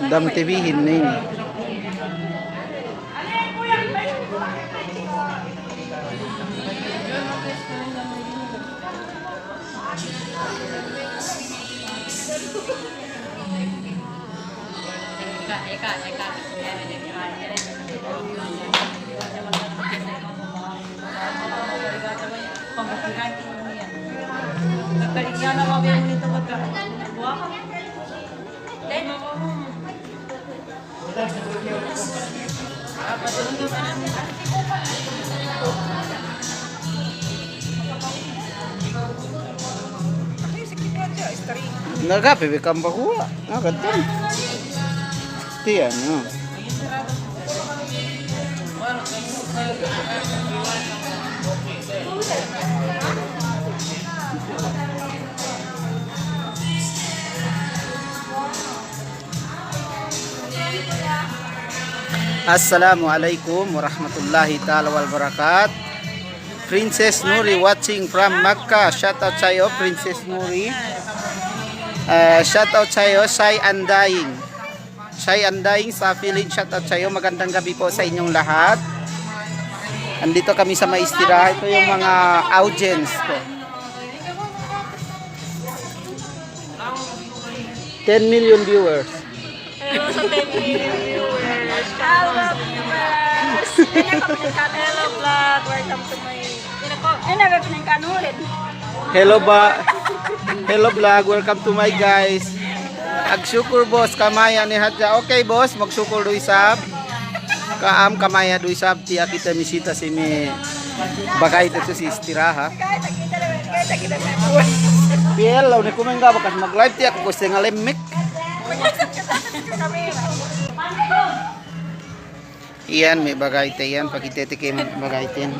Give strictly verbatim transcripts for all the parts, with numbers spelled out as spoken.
Dam T V-hin ne. Nagape be kam bahuwa'? Nagatan. Tiyan, no. Assalamu alaikum warahmatullahi ta'ala wabarakatuh. Princess Nuri watching from Makkah. Shout out sa'yo, Princess Nuri. Eh, shout out sa'yo, Shy Undying. Shy Undying sa Philippines, shout out sa'yo. Magandang gabi po sa inyong lahat. Andito kami sa may istirahat. Ito yung mga audience ko. Ten million viewers. Hello sa ten million viewers. Hello, viewers. Hello, vlog. Welcome to my, hello, ba-, hello, vlog. Welcome to my guys. Magsukul, boss. Kamaya' ne hadja. Okay, boss. Magsukul du isab. Ka'am, kamaya' du isab. Tiya' kite misita si me' bagayte tu si istirahat. Piyel, law ne ku mengga bakas mag-live tiya' ku kuwe' se ngalemmik. Iyan me' bagayte iyan, pakitete ke me' bagayte iyan.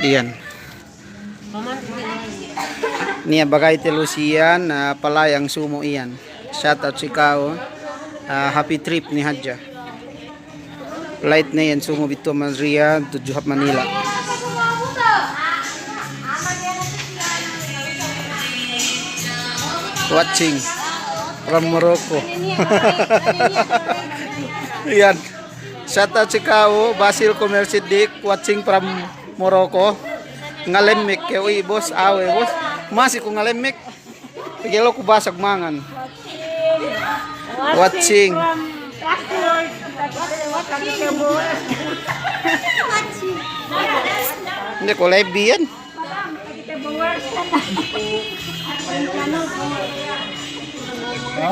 Iyan. Niya' bagayte Lucy iyan, ah, palayang sumu' iyan. Shout out si ka'u. Ah, happy trip ne hadja. Flight ne iyan sumu' bitu man Riyadh tudju hap Manila. Watching from Morocco. Iyan. Shout out si ka'u, Basil Kumer Siddiq, watching from Morocco. Ngalemmik kew i', boss, awe', boss. Masi ku ngalemmik. Pegge' lu ku basag mangan. Watching. Hindi ku lebi iyan. Ha?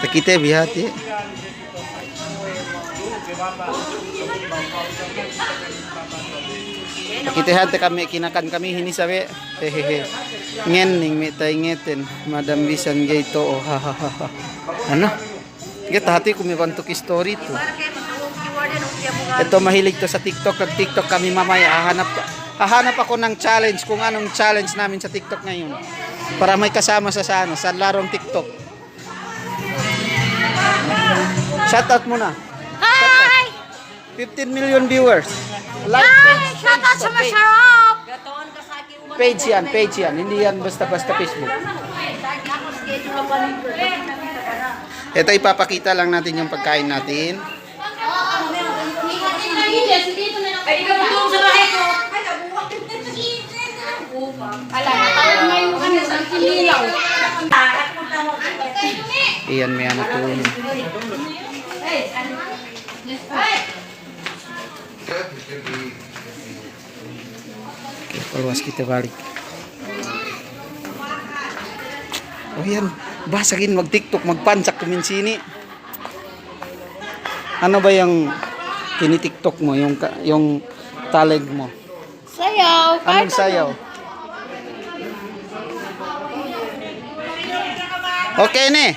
Takite bi hati. Takite hante kami, kinakan kami hini sabe. Hehehe. Ngening me' ta'ingeten, madam bisan ga'i to'o. Hahaha. Anu? Ga'i tahatiku me' bantuk istori tu. Ito mahilig tu sa TikTok, nag-TikTok kami mamaya. Hahanap, hahanap ako ng challenge, kung anong challenge namin sa TikTok ngayon. Para may kasama sa, sa ano, sa larong TikTok. Shout out muna. Hi! Fifteen million viewers. Like, hi! Page, shout out sa page. Masarap! Page yan, page yan. Hindi yan basta-basta Facebook. Ito, ipapakita lang natin yung pagkain natin. Iyan, me' anu tu'un. Okay, paluwas kite balik. O, iyan. Bahasa gin mag-TikTok, magpansak kumin sini. Ano ba yung tini-TikTok mo, yung ka-, yung talent mo? Sayaw. Anong sayaw? Okay ne.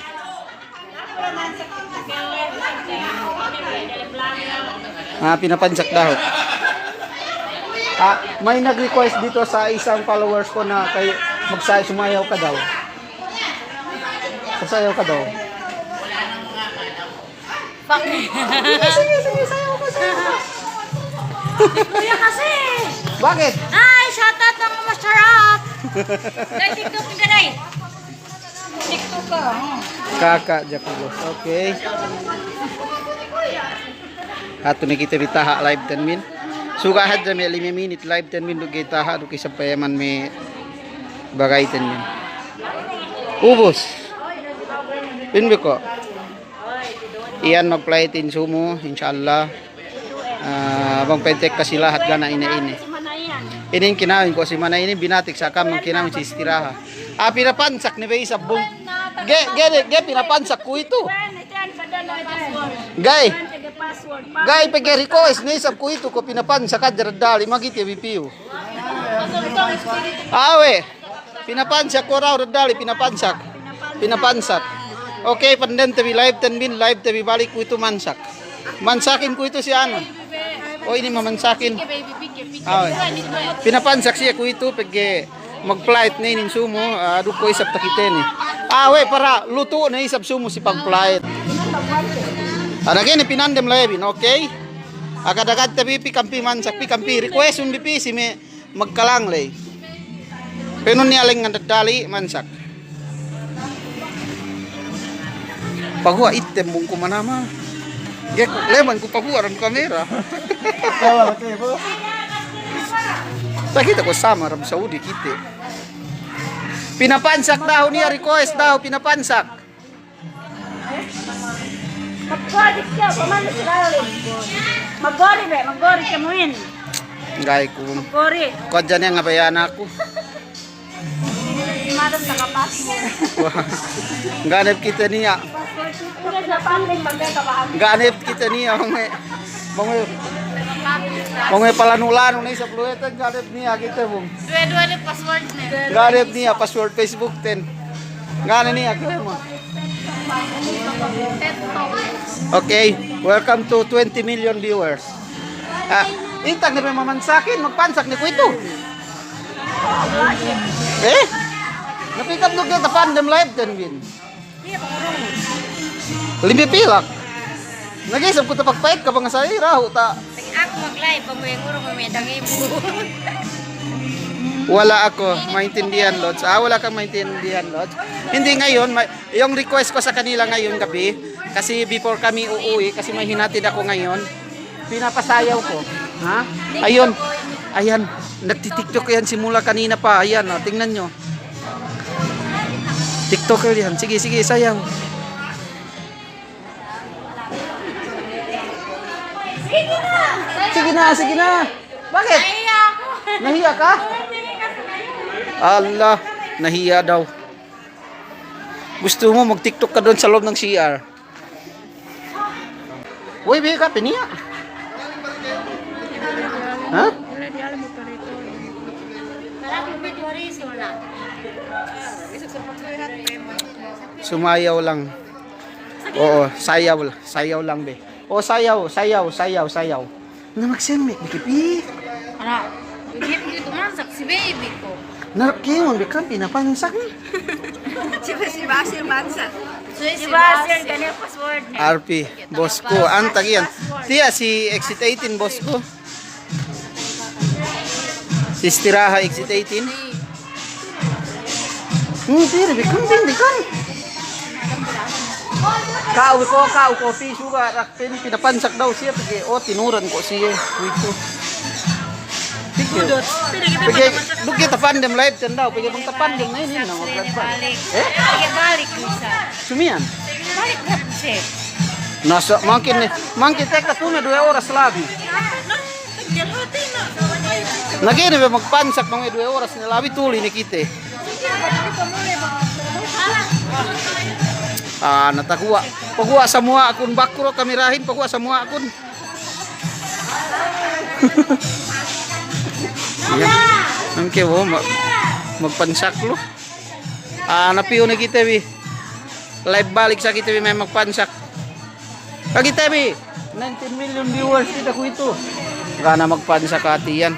Ah, pinapansak daw. Ah, may nag-request dito sa isang followers ko na kay magsa-, sumayaw ka daw. Sasayaw ka daw. Sige, sige, sige, sayaw ka, sayaw ka. Kuya kasi. Bakit? Ay, shout out ng Masarap. Day, TikTok ka, day. TikTok ka, hmm. Kaka' jaku, bos. Okey. Hatu ne kite bi taha' live ten min. Suga' hadja me' lime minit live ten min duk ga'i taha' duk isab payaman me' bagayten min. Ubus. Pa'in bi ko'. Iyan magplaytin sumu, insya Allah. Ah, bang pa'inte ka si lahat ga' ne ine-ine. Inin kinawin ko' si mana inin binatik sa kami kinawin si istiraha. Ah, pinapansak ne be isab bung. Ga'i, ga'i, ga'i pinapansak kuwe'itu. Ga'i. Ga'i pegge' request ne isab kuwe'itu ko' pinapansak hadja daddali magite bi piyu. Awe'. Pinapansak ko' daw daddali, pinapansak. Pinapansak. Okey, pandente bi live ten bin, live te bi balik kuwe'itu mansak. Mansakin kuwe'itu si anu. O, inin mamansakin. Awe'. Pinapansak siye kuwe'itu pegge' magplayt ne inin sumu, ah, duk ko' isab takite ne. Awe', para lutu' ne isab sumu si pagplayt. Ana kene pinandem live in, okey? Agad-agad te bi pi kampi mansak, pi kampi request un bi pi si me' magkalang ley. Penun niya' lengngan daddali mansak. Paguwa' item bungku manama. Gek leman ku paguwa' dem kamera. Takite ko' sama dem Saudi kite. Pinapansak dahu' niya' request dahu' pinapansak. Magkori siya, pamanus lalim. Magkori be, magkori siya muin. Ga'i ku. Magkori. Kuwadja niya' ngabaya'an aku. Malam sa kapas mu. Wah. Ga' ne kite niya'. Ga' ne kite niya', bang me'. Bang me'. Bang me' palanu-lanu ne isab luweten, ga' ne niya' kite, bung. Duwe-duwe ne password ne. Ga' ne niya' password Facebook ten. Ga' ne niya' kite, bung. Okay, welcome to twenty million viewers. Ah, intag ne pe mamansakin, magpansak ne kuwe'itu. Eh? Napikap duk kite tapandem live ten bin. Limbe pilak. Nag-isab ku tapagpa'it ka bang sa irahu ta. Aku mag-live, bang me' ngurung me' dangibu. Wala' aku maintindihan, Lods. Ah, wala' kang maintindihan, Lods. Hindi, ngayon, ma-, yung request ko sa kanila ngayon gabi, kasi before kami uuwi, kasi may hinatid ako ngayon, pinapasayaw ko. Ha? Ayun. Ayan. Nagti-TikTok yan simula kanina pa. Ayan, o, tingnan niyo. TikToker yan. Sige, sige, sayaw. Sige na, sige na. Bakit? Nahiya ako. Nahiya ka? Hala, nahiya daw. Gusto mo mag-TikTok ka doon sa loob ng C R? Uy, bi ka piniya. Ha? Sumayaw lang. Oo, sayaw, sayaw lang, be. O, sayaw, sayaw, sayaw, sayaw. Na magsemmek dikit, ih. Ana, hindi ko tumansak si baby ko. Na, kēmon bi kan pinapansak. Si, si Basil mansak. Si Basil, kanya password niya. R P, boss ko, antag iyan. Tiya' si Exit eighteen, boss ko. Si Istiraha, Exit eighteen. Hmm, piri, bikan, bikan. Ka'u ko, ka'u ko, pi suga, rak, pin, pinapansak daw siye, pegge', o, tinuran ko' siye, kuwe'itu. Pegge', pegge', duk kite tapandem live ten daw, pegge' bang tapandem ne inin, na, mag-live balik. Eh? Pegge' balik, bisa. Sumiyan? Balik, bisa. Nasa, mangkin ne, mangkin tekka tu'u ne duwe oras labi. Na ga'i ne be magpansak, bang me' duwe oras ne labi tuli ne kite. Ah, na taguwa'. Paguwa' samuwa'kun, baku du kamerahin, paguwa' samuwa'kun. Iyan. Angke bo, ma-, magpansak lu. Ah, na piyu ne kite bi. Live balik sa kite bi me' magpansak. Kite bi, nineteen million viewers kite kuwe'itu. Ga' ne magpansak hati iyan.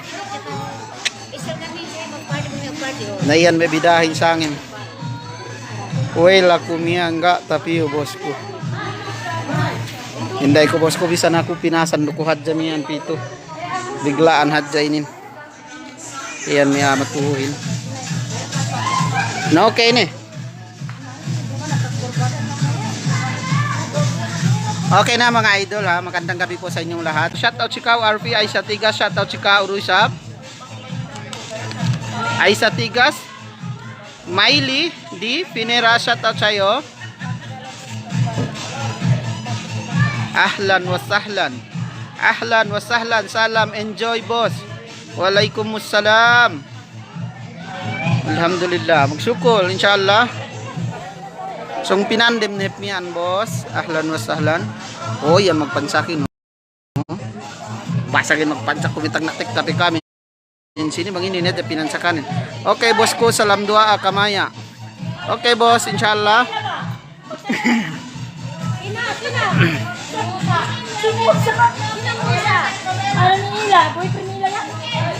Na iyan me' bidahin sangem. Wey, laku miya'an ga' tapiyu, bosku. Inday ku, bosku, bisan aku pinasan du ku hadja miya'an pitu. Bigla'an hadja inin. Iyan me' a'a matu'uhin. Na, okay ne. Okay na, mga idol, ha, magandang gabi po sa inyong lahat. Shout out si Kau Arfi, Aisa Tigas, shout out si Kau Ruisab. Aisa Tigas, Maili di Finera, shout out sa'yo. Ahlan wa sahlan. Ahlan wa sahlan. Salam, enjoy, boss. Waalaikumsalam. Alhamdulillah. Magsukul, insya Allah. Sōng pinandem ne hep miya'an, boss. Ahlan wa sahlan. Oh, iyan magpansakin, no? Basa ga'i magpansak, kumitang na tek, tapi kami. Sini bang ini ne te pinansakanin. Okay, boss ku, salam duwa'a kamaya. Okay, boss, insya Allah. Sina, sina. Sumusa. Sina musa. Ano nila? Boyfriend nila yan?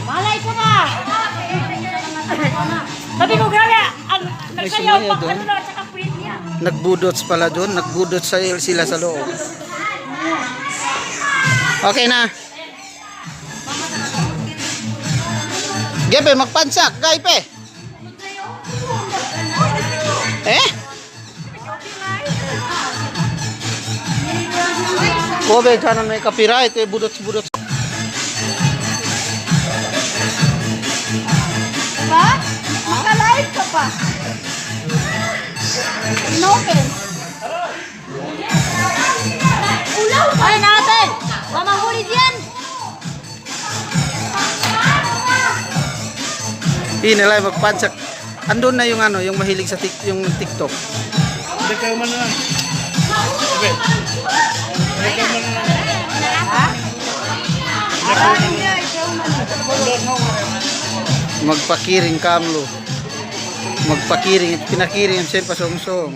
Malay ka ba? Sabi ko, grabe, ang nagsayaw pa, ano na, tsaka puwit niya. Nagbudots pala dun. Nagbudots sa, sila sa loob. Okay na. Ga'i pe magpansak, ga'i pe. Eh? Kuwe' be, sana may copyright, eh, budots-budots. Diba? Maka-live ka pa. Inopen. Ay, nate! Mamahuli diyan! Ine lagi magpansak. Andun na yung ano, yung mahilig sa tik-, yung TikTok. Hindi kayo man na. Hindi. Hindi kayo man na. Ha? Hindi kayo man na. Magpakiring kamlu. Magpakiring, pinakiring, siyempre, song-song.